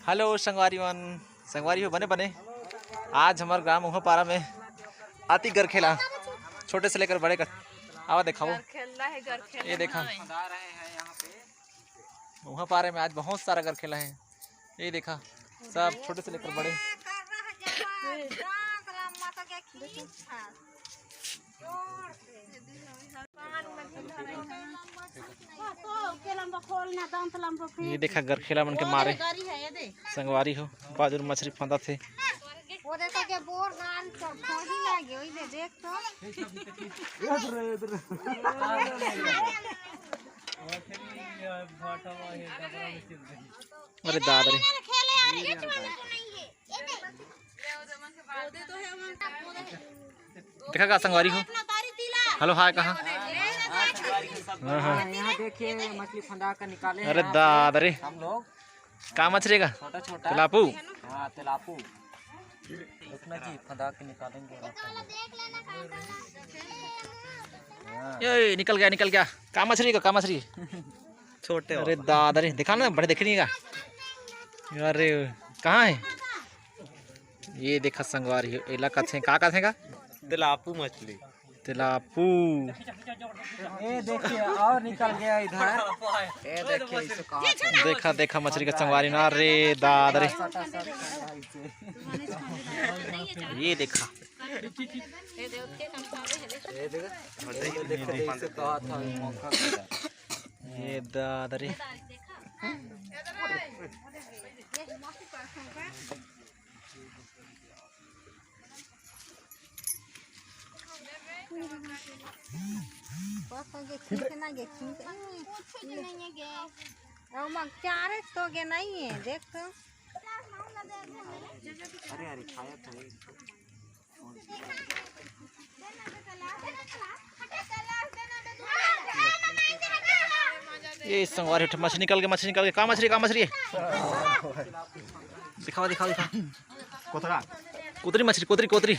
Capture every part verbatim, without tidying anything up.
Hello संगवारी मन, संगवारी हो बने बने। आज हमर ग्राम उहापारा में आती गरखेला, छोटे से लेकर बड़े का। आवा देखाओ, गरखेला है, गरखेला ये देखा। है। उहापारा में आज बहुत सारा गरखेला है। ये देखा, सब छोटे से लेकर बड़े। ये देखा गरखेला मन के मारे संगवारी हो, बाजू म मछरी फंदत हे। वो देखो के बोर गान कर खोजी लागे, ओई दे देख तो। अरे दादा रे। देखा का संगवारी हो? हेलो, हाय कहा? हाँ, हाँ। हाँ, यहाँ देखिए, मछली फंदा कर निकाले हैं अरे दादा रे। हम लोग। का मछरी का? छोटा छोटा। तिलापू? हाँ, तिलापू। रुकना जी, फंदा के निकालेंगे। हाँ। ये निकल गया, निकल गया। का मछरी का, का मछरी? छोटे अरे वाला। दादा रे, देखा ना, बड़े देखे नहीं का। अरे, कहाँ है? ये देखा संगवारी हो, एला कथे, का कथे का? तिलापू मछली। तिलापू। ये देखिए, और निकल गया इधर। ये देखिए, इसको कहा था। देखा, देखा मछरी का संगवारी ना, अरे दादा रे। ये देखा। ये देखो, ये देखो, इसे कहा था, मौका मिला। ये दादा रे। बस हो गया, खींच ना गया, खींच। कुछ नहीं है गया। ओ, मग चारे तो गया नहीं है, देख तो। अरे, अरे, खाया था ये। ये संगवारी उठे, मछली निकल के, मछली निकल के। का मछली, का मछली? दिखाओ, दिखाओ, दिखाओ। कोतरा। कोतरी मछली, कोतरी, कोतरी।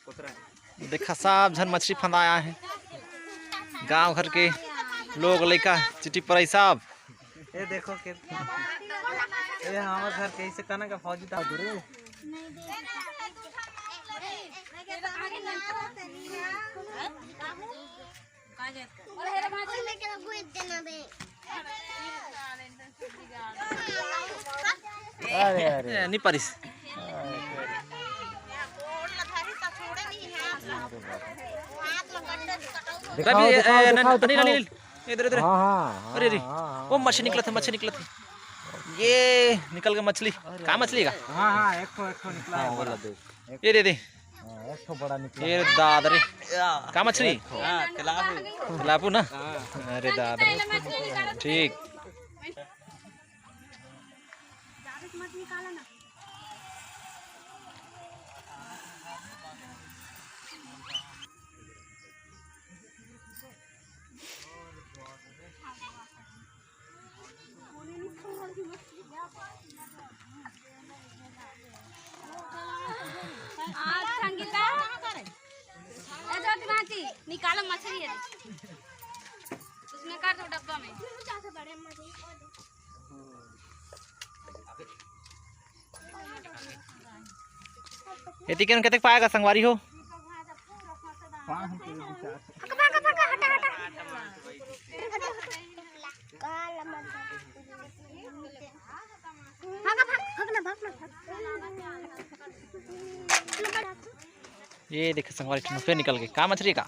कोतरा। देखा, सब झन मछली फंदाया है, गांव घर के लोग, लइका, चिटी पराई सब। ये देखो के, ये हमर घर के इसे कना का फौजी दा दूरे। अरे, अरे। ए, नहीं पारिस। दिखाओ, रवि, ए, दिखाओ, ए, दिखाओ, अनिल, दिखाओ। अनिल, ए, इधर, इधर। हाँ, हाँ, अरे, अरे। हाँ, हाँ, वो मच्छी निकलत हे, मच्छी निकलत हे। ये निकल गया मछली। का मछली का? हाँ, हाँ, एक ठो, एक ठो निकला है, हाँ, बोला बड़ा। दे। ये दे दे। हाँ, एक ठो बड़ा निकला ये है। दादा रे। का मछली? हाँ, तिलापू। तिलापू ना? हाँ। अरे दादा रे। ठीक। आज संगीता, ए ज्योति भांजी, निकालो मछली है, उसमें कर दो डब्बा में। एती के कतेक पाएगा संगवारी हो? ये देखे संगवारी, एक ठन फेर निकल गे। का मछरी का?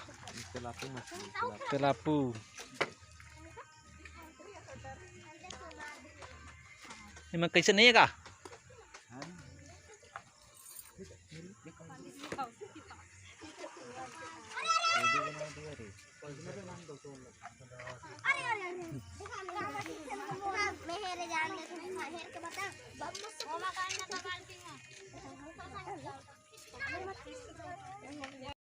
तिलापू मछली, तिलापू। तिलापू। एमा कइसे नहीं हे का?